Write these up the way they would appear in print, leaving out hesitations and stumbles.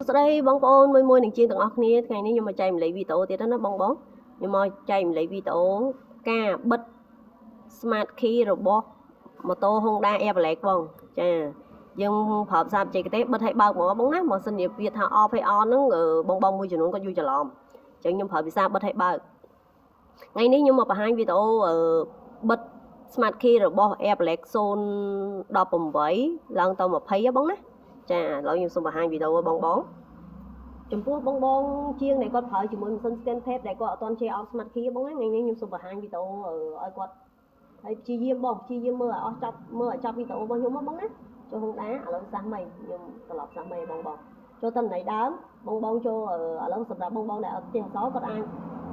ស្ដីបងប្អូនមួយមួយនឹងជាងទាំងអស់គ្នាថ្ងៃនេះខ្ញុំមកចែករំលែកវីដេអូទៀតណាបងបងខ្ញុំមកចែករំលែកវីដេអូការបិទ Smart Key របស់ម៉ូតូ Honda Air Blade បងចាយើងប្រើភាសាបច្ចេកទេសបិទឲ្យបើកហ្មងបងណាបើសិនជាវាថា off ឲ្យ on ហ្នឹងបងបងមួយចំនួនគាត់យល់ច្រឡំអញ្ចឹងខ្ញុំប្រើភាសាបិទឲ្យបើកថ្ងៃនេះខ្ញុំមកបង្ហាញវីដេអូបិទ Smart Key របស់ Air Blade 018ឡើងទៅ20ហ៎បងណាចាឥឡូវខ្ញុំសូមបង្ហាញវីដេអូឲ្យបងបងចំពោះបងបងជាងដែលគាត់ប្រើជាមួយម៉ាស៊ីន scan tape ដែលគាត់អត់ទាន់ចេះ off smart key បងណាថ្ងៃនេះខ្ញុំសូមបង្ហាញវីដេអូឲ្យគាត់ហើយព្យាយាមបងព្យាយាមមើលឲ្យអស់ចប់មើលឲ្យចប់វីដេអូរបស់ខ្ញុំបងណាចូល Honda ឥឡូវសាសមីខ្ញុំត្រឡប់សាសមីបងបងចូលតន័យដើមបងបងចូលឥឡូវសម្រាប់បងបងដែលអត់ចេះអក្សរគាត់អាច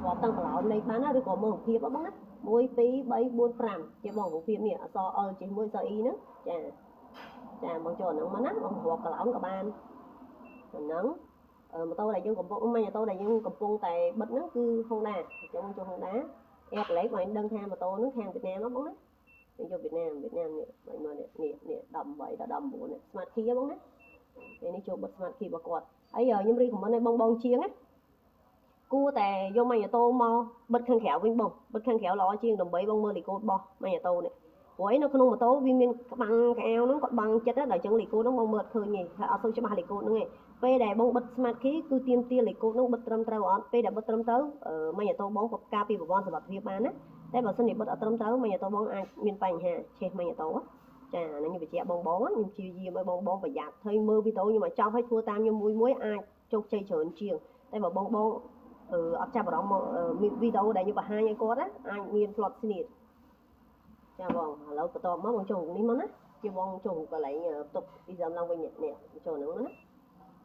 រាប់តាំងប្រឡោនលេខបានណាឬក៏មើលរូបភាពបងណា1 2 3 4 5ជាបងរូបភាពនេះអក្សរ L ជាមួយអក្សរ E ហ្នឹងចាចាបងចូលអាហ្នឹងមកណាបងរាប់កឡោនក៏បានអាហ្នឹងម៉ូតូដែលយើងកំពុងម៉ូតូដែលយើងកំពុងតែបិទហ្នឹងគឺ Honda អញ្ចឹងចូល Honda Air Blade បងដឹងថាម៉ូតូហ្នឹងខាងវៀតណាមបងណាយើងយកវៀតណាមវៀតណាមនេះបងមើលនេះនេះនេះ18ដល់19នេះ Smart Key បងណាពេលនេះចូលបិទ Smart Key របស់គាត់ហើយខ្ញុំ recommend ឲ្យបងបងជាងណាគួរតែយកម៉ាញ៉ាតូមកបិទខាងក្រៅវិញបងបិទខាងក្រៅល្អជាងដើម្បីបងមើលលេខកូដរបស់ម៉ាញ៉ាតូនេះព្រោះអីនៅក្នុងម៉ូតូវាមានក្បាំងកៅហ្នឹងគាត់បាំងចិត្តដល់អញ្ចឹងលេខកូដហ្នឹងបងមើលអត់ឃើញទេហើយអត់សូវច្បាស់លេខកូដហ្នឹងទេពេលដែលបងបិទ smart key គឺទាមទារលេខកូដហ្នឹងបិទត្រឹមត្រូវអត់ពេលដែលបិទត្រឹមត្រូវម៉ាញ៉ាតូបងក៏ការពារប្រព័ន្ធសុវត្ថិភាពបានណាតែបើសិនជាបិទអត់ត្រឹមត្រូវម៉ាញ៉ាតូបងអាចមានបញ្ហាឆេះម៉ាញ៉ាតូចាហ្នឹងខ្ញុំបញ្ជាក់បងបងខ្ញុំព្យាយាមឲ្យបងបងប្រយ័ត្នហើយមើលវីដេអូខ្ញុំឲ្យចប់ឲ្យធ្វើតាមខ្ញុំមួយមួយអាចជោគជ័យច្រើនជាងតែបើបងបងអឺអត់ចាប់អារម្មណ៍មកវីដេអូដែលខ្ញុំបង្ហាញឲ្យគាត់ណាអាចមាន plot ស្នៀតចាបងឥឡូវបន្តមកបងចូលនេះមកណាជាបងចូលកន្លែងផ្ទុក exam ឡើងវិញនេះចូលហ្នឹងណា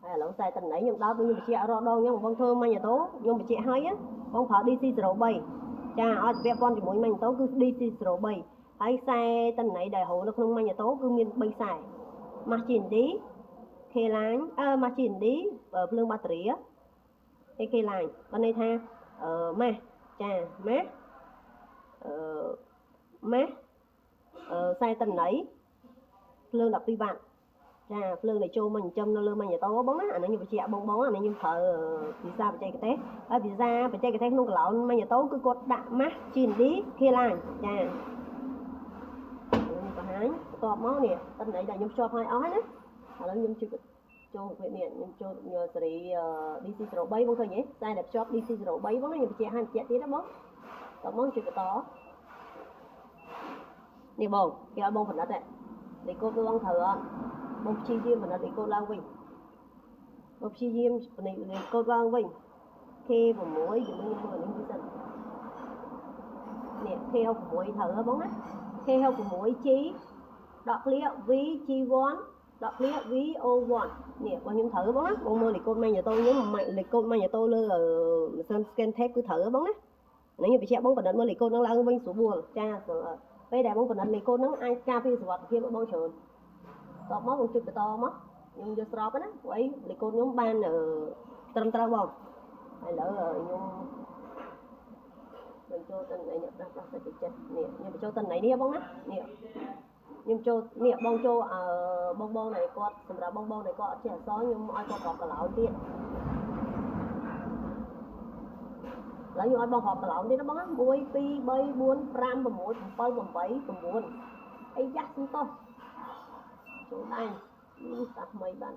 ហើយឥឡូវខ្សែតន័យខ្ញុំដោតខ្ញុំបញ្ជាក់រាល់ដងខ្ញុំបងធ្វើម៉ាញ់តូខ្ញុំបញ្ជាក់ហើយបងប្រើ DC03 ចាឲ្យពាក់ព័ន្ធជាមួយម៉ាញ់តូគឺ DC03 ហើយខ្សែតន័យដែលរោនៅក្នុងម៉ាញ់តូគឺមាន3ខ្សែ ម៉ាស់ GND K line អឺម៉ាស់ GND ភ្លើងបាតេរីហើយ K line បានន័យថាអឺម៉ាស់ចាម៉ាស់អឺម៉ាស់អឺខ្សែតន័យភ្លើង12វ៉ាត់ចាភ្លើងដែលចូលមកចិញ្ចឹមនៅលើម៉ាញ់តូបងណាអានេះខ្ញុំបញ្ជាក់បងបងអានេះខ្ញុំប្រើភាសាបច្ចេកទេសហើយភាសាបច្ចេកទេសក្នុងកឡោនម៉ាញ់តូគឺគាត់ដាក់ម៉ាស់ GND K line ចាខ្ញុំបង្ហាញបន្ទាប់មកនេះតន័យដែលខ្ញុំភ្ជាប់ឲ្យអស់ហើយណាឥឡូវខ្ញុំជិះចូលប្រភេទនេះខ្ញុំចូលយកសេរី DC03 បងឃើញទេខ្សែដែលភ្ជាប់ DC03 បងណាខ្ញុំបញ្ជាក់ឲ្យបញ្ជាក់ទៀតណាបងតោះមកជួយបន្តនេះបងគេឲ្យបងផលិតលេខកូដបងត្រូវអត់បងព្យាយាមផលិតលេខកូដឡើងវិញបងព្យាយាមផលិតលេខកូដឡើងវិញ K6 ជាមួយខ្ញុំមើលនេះមួយសិននេះ K66 ត្រូវហ៎បងណា K66G ដកឃ្លា VG1 ដកឃ្លា VO1 នេះបងខ្ញុំត្រូវបងណាបងមើលលេខកូដម៉ាញ់តូខ្ញុំលេខកូដម៉ាញ់តូលើម៉ាស៊ីន scan tape គឺត្រូវបងណានេះខ្ញុំបញ្ជាក់បងបណ្ឌិតមើលលេខកូដនឹងឡើងវិញស្រួលចាពេលដែលបងបណ្ឌិតលេខកូដហ្នឹងអាចការពារសុវត្ថិភាពរបស់បងច្រើនតបមកបងចុចបន្តមកខ្ញុំយកស្របណាព្រោះអីលេខកូដខ្ញុំបានត្រឹមត្រូវបងឥឡូវខ្ញុំបញ្ចូលតន័យអ្នកប្រាស់ប្រាស់តិចចិត្តនេះខ្ញុំបញ្ចូលតន័យនេះបងណានេះខ្ញុំចូលនេះបងចូលអឺបងបងដែលគាត់សម្រាប់បងបងដែលគាត់អត់ចេះអក្សរខ្ញុំឲ្យគាត់រាប់កឡោនទៀតឥឡូវខ្ញុំឲ្យបងរាប់កឡោនទៀតណាបងណា1 2 3 4 5 6 7 8 9អីយ៉ាស់សំតោះចូលដៃតាថ្មីបានន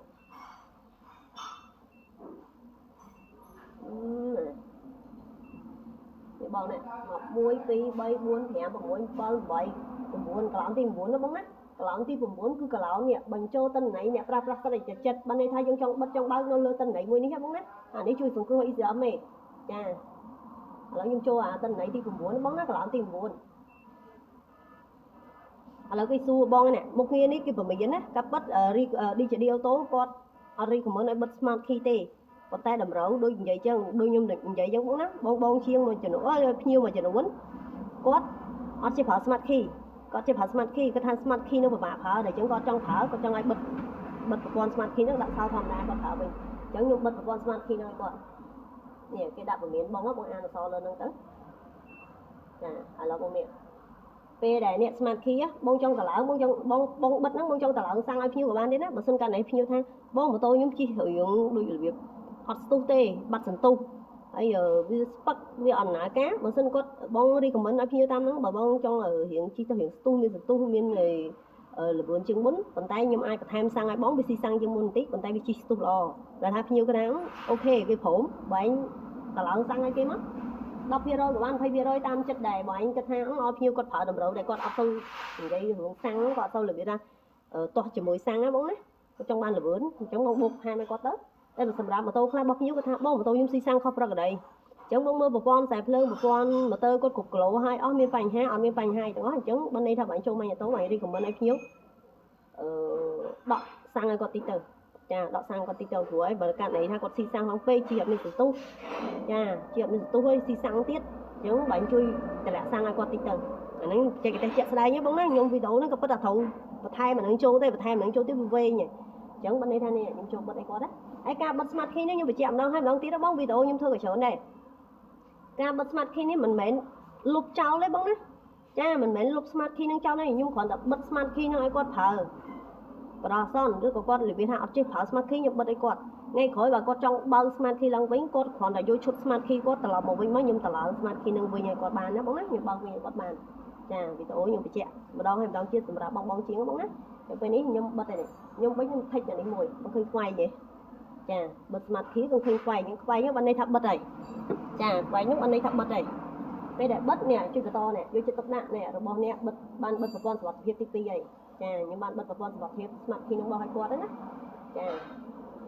េះបងនេះ1 2 3 4 5 6 7 8 9កឡោនទី9ណាបងណាកឡោនទី9គឺកឡោននេះបញ្ចូលតន័យអ្នកប្រាស់ប្រាស់សិតតែចិត្តបានន័យថាយើងចង់បិទចង់បើកនៅលើតន័យមួយនេះហ៎បងណាអានេះជួយសង្គ្រោះ ECM ទេចាឥឡូវខ្ញុំចូលអាតន័យទី9បងណាកឡោនទី9ឥឡូវគេសួរបងនេះមុខងារនេះគេប្រមានណាកាពិត DJD Auto គាត់អត់ recommend ឲ្យបិទ smart key ទេប៉ុន្តែតម្រូវដូចនិយាយចឹងដូចខ្ញុំនិយាយចឹងបងណាបងបងជាងមួយចំនួនភ្ញៀវមួយចំនួនគាត់អត់ចេះប្រើ smart key គាត់ចេះប្រើ smart key គាត់ថា smart key នឹងពិបាកប្រើតែចឹងគាត់ចង់ប្រើគាត់ចង់ឲ្យបិទបិទប្រព័ន្ធ smart key ហ្នឹងដាក់សោធម្មតាគាត់ប្រើវិញអញ្ចឹងខ្ញុំបិទប្រព័ន្ធ smart key ហ្នឹងឲ្យគាត់នេះគេដាក់ពមៀនបងបងអានអក្សរលើហ្នឹងទៅចាឥឡូវបងនេះ ពេលដែលអ្នក smart key បងចង់តឡើងបងចង់បងបងបិទហ្នឹងបងចង់តឡើងសាំងឲ្យភ្ញៀវក៏បានដែរណាបើសិនករណីភ្ញៀវថាបងម៉ូតូខ្ញុំជិះរឿងដូចរបៀបអត់ស្ទុះទេបាត់សន្ទុះហើយវាស្ពឹកវាអត់ដំណើរការបើសិនគាត់បង recommend ឲ្យភ្ញៀវតាមហ្នឹងបើបងចង់រៀងជិះទៅរៀងស្ទុះមានសន្ទុះមានល្បឿនជាងមុនប៉ុន្តែខ្ញុំអាចបន្ថែមសាំងឲ្យបងវាស៊ីសាំងជាងមុនបន្តិចប៉ុន្តែវាជិះស្ទុះល្អតែថាភ្ញៀវក្រាំង OK គេព្រមបែងតឡើងសាំងឲ្យគេមក10%ក៏បាន20%តាមចិត្តដែរបើឯងគិតថាឲ្យភ្ញៀវគាត់ប្រើតម្រូវដែលគាត់អត់ទៅនិយាយរឿងសាំងគាត់អត់ទៅរបៀបថាទាស់ជាមួយសាំងណាបងណាគាត់ចង់បានល្បឿនអញ្ចឹងបងបូកថែមឲ្យគាត់ទៅតែសម្រាប់ម៉ូតូខ្លះរបស់ភ្ញៀវគាត់ថាបងម៉ូតូខ្ញុំស៊ីសាំងខុសប្រក្រតីអញ្ចឹងបងមើលប្រព័ន្ធខ្សែភ្លើងប្រព័ន្ធម៉ូទ័រគាត់គ្រប់គីឡូហើយអស់មានបញ្ហាអត់មានបញ្ហាអីទាំងអស់អញ្ចឹងបើន័យថាបើចូលម៉ាញ់ម៉ូតូបង recommend ឲ្យភ្ញៀវអឺដកសាំងឲ្យគាត់តិចទៅចាដកសាំងគាត់តិចទៅព្រោះអីបើករណីថាគាត់ស៊ីសាំងឡើងពេកជិះអត់មានសន្ទុះចាជិះអត់មានសន្ទុះហើយស៊ីសាំងទៀតអញ្ចឹងបើជួយតម្លាក់សាំងឲ្យគាត់តិចទៅអាហ្នឹងបច្ចេកទេសជាក់ស្ដែងទេបងណាខ្ញុំវីដេអូហ្នឹងក៏ពិតតែត្រូវបន្ថែមអាហ្នឹងចូលទេបន្ថែមអាហ្នឹងចូលទៀតវាវែងហ៎អញ្ចឹងបើន័យថានេះខ្ញុំចូលបិទឲ្យគាត់ណាហើយការបិទ smart key នេះខ្ញុំបញ្ជាក់ម្ដងហើយម្ដងទៀតបងវីដេអូខ្ញុំធ្វើក៏ច្រើនដែរការបិទ smart key នេះមិនមែនលុបចោលទេបងណាចាមិនមែនលុប smart key ហ្នឹងចោលទេខ្ញុំគ្រាន់តែបិទ smart key ហ្នឹងឲ្យគាត់ប្រើបដោះអាសន្នឬក៏គាត់និយាយថាអត់ចេះប្រើ smart key ខ្ញុំបិទឲ្យគាត់ថ្ងៃក្រោយបើគាត់ចង់បើក smart key ឡើងវិញគាត់គ្រាន់តែយកឈុត smart key គាត់ត្រឡប់មកវិញមកខ្ញុំត្រឡប់ smart key នឹងវិញឲ្យគាត់បានណាបងណាខ្ញុំបើកវិញឲ្យគាត់បានចាវីដេអូខ្ញុំបញ្ជាក់ម្ដងហើយម្ដងទៀតសម្រាប់បងបងជាងបងណាតែពេលនេះខ្ញុំបិទហើយនេះខ្ញុំវិញខ្ញុំ tick អានេះមួយបងឃើញខ្វែងទេចាបិទ smart key ក៏ឃើញខ្វែងខ្វែងហ្នឹងបានន័យថាបិទហើយចាខ្វែងហ្នឹងបានន័យថាបិទហើយពេលដែលបិទនេះជួយបន្តនេះយកចិត្តទុកដាក់នេះរបស់អ្នកបិទបានបិទប្រព័ន្ធសុវត្ថិភាពទី2ហើយចាខ្ញុំបានបិទប្រព័ន្ធសុវត្ថិភាព smart key នឹងរបស់ឲ្យគាត់ហ្នឹងណាចា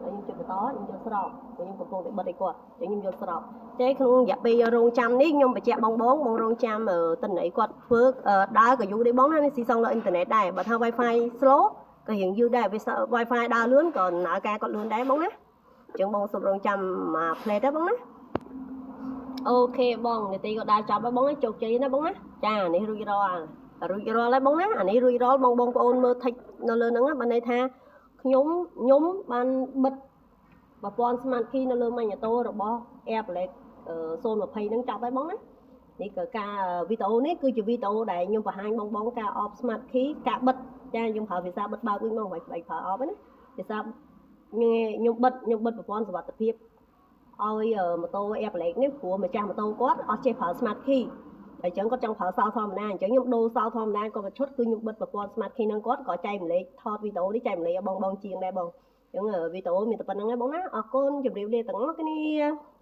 ហើយខ្ញុំចុចបន្តខ្ញុំយកស្របព្រោះខ្ញុំកំពុងតែបិទឲ្យគាត់អញ្ចឹងខ្ញុំយកស្របទេក្នុងរយៈពេលរងចាំនេះខ្ញុំបញ្ជាក់បងបងបងរងចាំតិន័យគាត់ធ្វើដើរក៏យូរដែរបងណានេះស៊ីសងលើអ៊ីនធឺណិតដែរបើថា Wi-Fi slow ក៏រៀងយឺតដែរវា Wi-Fi ដើរលឿនក៏ដំណើរការគាត់លឿនដែរបងណាអញ្ចឹងបងសូមរងចាំមួយភ្លែតទៅបងណា OK បងនាទីក៏ដើរចប់ហើយបងជោគជ័យណាបងណាចានេះរួចរាល់រួចរាល់ហើយបងណាអានេះរួចរាល់បងបងប្អូនមើល tick នៅលើហ្នឹងបានន័យថាខ្ញុំខ្ញុំបានបិទប្រព័ន្ធ smart key នៅលើម៉ាញ៉ូតូរបស់ Air Blade 020ហ្នឹងចប់ហើយបងណានេះក៏ការវីដេអូនេះគឺជាវីដេអូដែលខ្ញុំបង្ហាញបងបងការ off smart key ការបិទចាខ្ញុំប្រើភាសាបិទបើកវិញមកមិនបាច់ប្រើ off ទេណាភាសាខ្ញុំបិទខ្ញុំបិទប្រព័ន្ធសុវត្ថិភាពឲ្យម៉ូតូ Air Blade នេះព្រោះម្ចាស់ម៉ូតូគាត់អត់ចេះប្រើ smart key អញ្ចឹងគាត់ចង់ប្រើសោធម្មតាអញ្ចឹងខ្ញុំដូរសោធម្មតាគាត់មួយឈុតគឺខ្ញុំបិទប្រព័ន្ធ smart key ហ្នឹងគាត់ក៏ចែកម្លែកថតវីដេអូនេះចែកម្លែកឲ្យបងបងជាងដែរបងអញ្ចឹងវីដេអូមានតែប៉ុណ្្នឹងឯងបងណាអរគុណជម្រាបលាទាំងអស់គ្នា។